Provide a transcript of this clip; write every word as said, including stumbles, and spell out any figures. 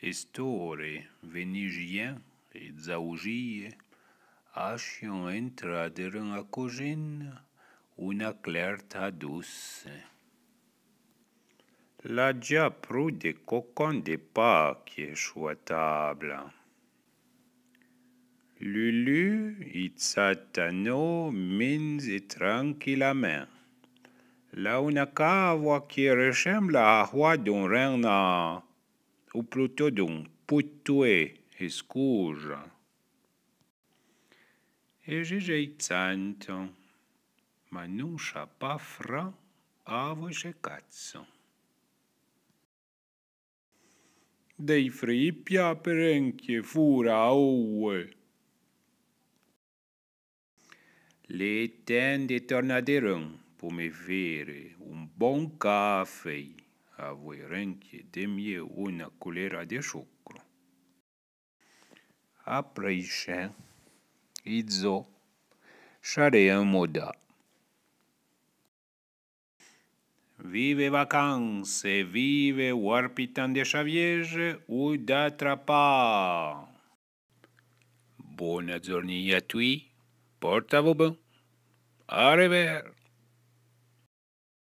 Sto ore, Venijien é Dzaoujie achon entrà dedeun a cojina, ona clèrta dousse. L'a dja prou de cocon de Paque chou a tabla. Lulu i tsata no minze tranquilamen. L'a ona cavoa que rechembla a houa d'on renà, ou plutôt d'on poutoué, escouja. É Jijé i tsanton, ma non cha pa fran avoui che catson. Dei fri i pia perenque foura a oue. L'é ten de torna dedeun po me fére on bon café, avoui renque demié ona culera de choucro. Apré chen, i dzo, charé un modà. Vive vacanse, vive o arpitan de Chavièje ou d'atra pa. Bona dzornì a tui, porta-vo ben. A revère.